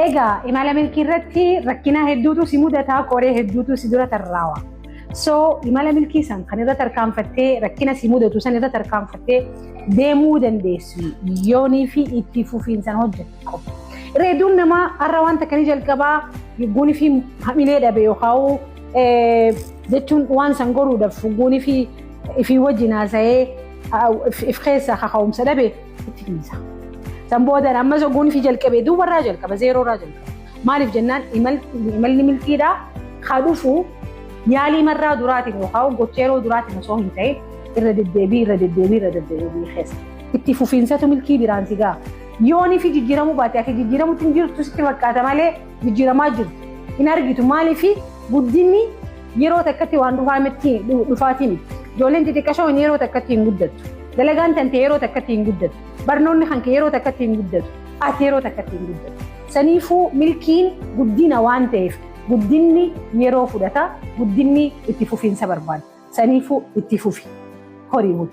Egaa imala milkii irratti rakkina hedduutu si mudataa, qoree hedduutu si dura tarraawa. So imala milkii san kan irra tarkaanfattee, rakkina si mudatu san irra tarkaanfattee deemuu dandeessu yoonii fi itti fufiinsan hojjette qofa. Irra hedduun namaa har'a wanta akkanii jalqabaa guunii fi hamilee dhabe yookaan jechuun waan san godhuudhaaf guunii fi ifii wajjin haasa'ee if keessaa kaka'umsa dhabe itti dhiisa. San boodan ammas guunii fi jalqabee duubarraa jalqaba, zeeroorraa jalqaba. Maaliif jennaan, imalli milkiidhaa haa dhufu yaalii marraa duraatiin yookaan gocha yeroo duraatiin osoo hin ta'in, irra deddeebii, irra deddeebii, irra deddeebii keessa. Itti fufiinsatu milkii biraan si ga'a. Yoonii fi jijjiiramuu baate, akka jijjiiramutti hin jirtu sitti fakkaata malee jijjiiramaa jirtu. Hin argitu. Maaliif? Guddinni yeroo takkatti waan dhufaa miti, dhufaatii miti. Ijoolleen xixiqqashoo yeroo takkatti hin guddattu. Dalagaan tante yeroo takkatti hin guddattu. Barnoonni kan kee yeroo takkatti hin guddatu. Ati yeroo takkatti hin guddattu. Saniifuu milkiin guddina waan ta'eef, guddinni yeroo fudhata, guddinni itti fufiinsa barbaada. Saniifuu itti fufi. Horii buli.